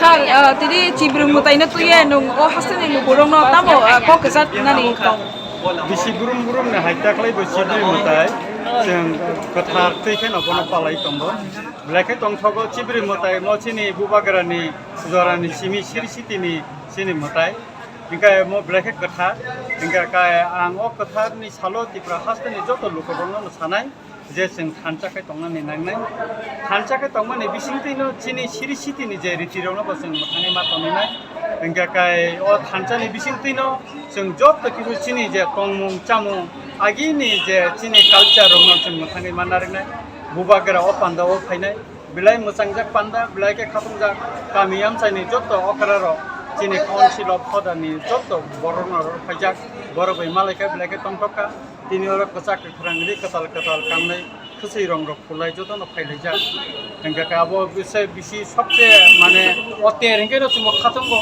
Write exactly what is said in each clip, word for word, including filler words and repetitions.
Ar, ah, tini Chibri mwtaino twiya nwng o hasteni lukurokno tamo, ah, kok kwchak nani tong? Bisi brum brum ni hai taklai bo Chibri mwtai, chwng kwthar twi kheno bono palai tongo. Belai khe tongthogo Chibri mwtai mo chini bubagrani jorani simi siri sitini chini mwtai. Hingke mo belai khe kwthar, hingke kai ang o kwtharni salo Tripura hasteni joto lukurokno sanai. Je chwng thansa khe tongnani nangnai. Thansa khe tongmani bisingtwino chini siri sitini je ritirokno bo chwng mwthangwi ma tongwinai. Hingke kai o thansani bisingtwino chwng joto kisu chini je tongmung chamung agini je chini culture rokno chwng mwthangwi ma narwknai. Bubagra o pandao phainai. Belai mwchangjak panda, belai khe khatungjak kami amchaini joto okrarok chini council of hodani joto borokno phaijak. Borok bai malaikha belai khe tongthokha. Tini oro kwchak kwkhrang ri kwtal kwtal kanlai, khwswi rong rok phulai jotono phailaijak. Hingkhe khe abo bisi, bisi sobse mane o ter hingkhe no chwngbo khatungo.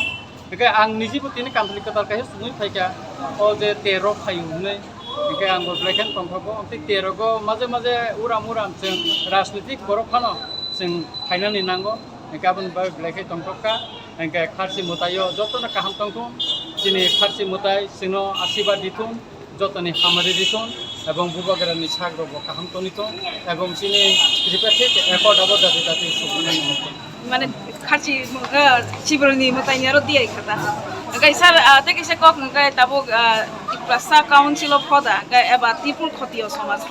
Hingkhe ang nijibo tini kanthali kwtal kaisa chumui phaikha, o je ter rok phaio hwnwi. Hingkhe ang bo belai kheno tongthogo. Tei ter rogo maje maje uram uram chwng rajnitik borok phano chwng phainani nango. Hingkhe aboni bagwi belai khe tongthokha. Hingkhe kharchi mwtaio jotono kaham tongthung. Chini kharchi mwtai chwngno asirwad dithung. Jotoni hamari rithung ebong bubagrani sakrokbo kaham tongithung ebong chini Tripura thik accord abo jati jati sukunani mungkhe. Mane kharchi, ah, Chibroni mwtaini aro diyai khata. Hingkhe sir, ah, tei kaisa kok hingkhe tabuk, ah, Tiprasa Council of Hoda hingkhe eba Tripur Khotiyo Somaj.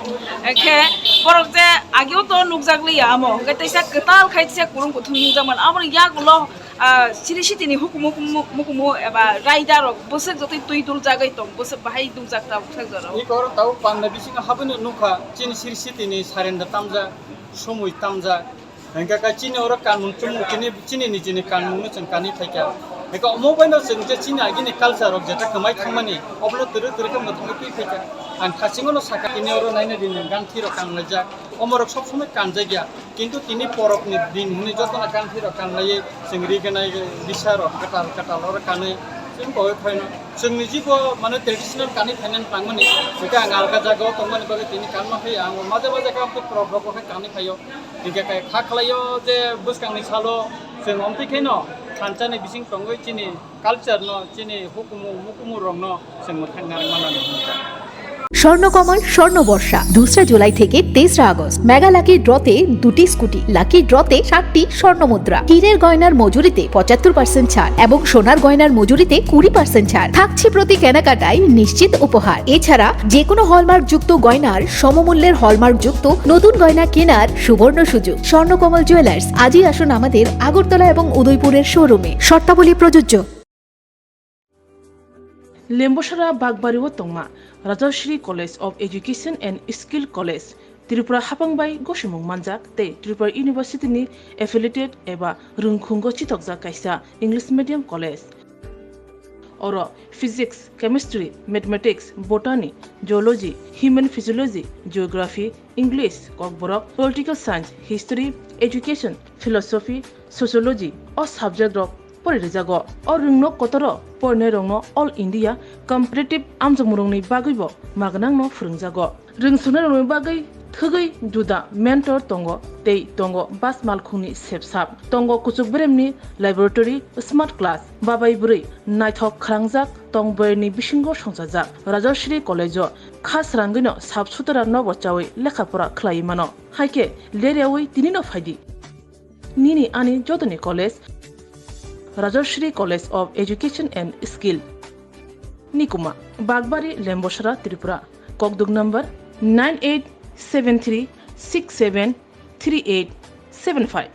Hingkhe borok je ageo to nukjak liya amo, hingkhe teisa kwtal khai teisa kwrwng kuthum nukjakmani. Aboni yagulo ah, siri sitini hukumu, hukumu, hukumu eba raida rok bwswk jotoi twi dul jagwi tong, bwswk bahai dul jak tabuk thang jora. Iko oro tabuk panda bisingo habwino nukha, chini siri sitini sarenda tamjak, somoi tamjak. Hingkhe khe chini oro kanmung chumung chini, chini nijini kanmungno chwng kanwi phaikha. Hingkhe omo baino chwng je chini agini culture rok jetai kwmai thangmani, obono twrwk twrwk khe mwthangwi twi phaikha. Ang thasingono sakha, tini oro naina dini ganthi rok kanlaijak. Omorok sob somoi kanjakya, kintu tini porokni din hwnwi jotono kanthi rok kanlaiwi chwng rignai bisa rok kwtal kwtal oro kanwi chwng koi phaino chwngni jibo mane traditional kanwi phainani tangmani hwnkhe ang alka jagao tongmani bagwi tini kanma phaio, ang maja maja khe porok rok bo khe kanwi phaio, hwnkhe kha khlaio je bwskangni salo chwng omtwi kheno thansa ni bising tongwi chini culture no, chini hukumu mukumu rok no chwng mwthang narwk manani hwnka. Swarnakamal স্বর্ণ বর্ষা দুসরা জুলাই থেকে তেসরা August. Mega lucky ড্রতে দুটি scooty, lucky ড্রতে সাতটি স্বর্ণ মুদ্রা, হীরের গয়নার মজুরিতে পঁচাত্তর পার্সেন্ট ছাড় এবং সোনার গয়নার মজুরিতে কুড়ি পার্সেন্ট ছাড় থাকছে প্রতি কেনাকাটায় নিশ্চিত উপহার। এছাড়া যে কোনো হলমার্কযুক্ত গয়নার সমমূল্যের হলমার্কযুক্ত নতুন গয়না কেনার সুবর্ণ সুযোগ। স্বর্ণকমল জুয়েলার্স, আজই আসুন আমাদের আগরতলা এবং উদয়পুরের শোরুমে। শর্তাবলী প্রযোজ্য। Lembosara Bagbari o tongma Rajashree College of Education and Skill College, Tripura haphang bai gosimung manjak tei Tripura University ni affiliated eba rwngkhungo chitokjak kaisa English medium college. Oro Physics, Chemistry, Mathematics, Botany, Zoology, Human Physiology, Geography, English, Kokborok, Political Science, History, Education, Philosophy, Sociology o subject rok poririjagw. O rwngnok kotoro porinairokno All India Competitive amjokmungrokni bagwibo magnangno phwrwngjago. Rwngsungnai rokni bagwi thwgwi juda mentor tongo tei tongo bus malkhungni sepsap, tongo kuchuk beremni laboratory, smart class, babai bwrwi naithok khwrangjak tong bwrwini bisingo songchajak. Rajashree College-o kha srangwino sap sutara nobo chawi lekha pora khlaiwi mano. Haikhe leryawi tinino phaidi. Nini ani jotoni college Rajashree College of Education and Skill. Nikuma, Bagbari, Lembosara, Tripura. Kokduk number nine eight seven three six seven three eight seven five.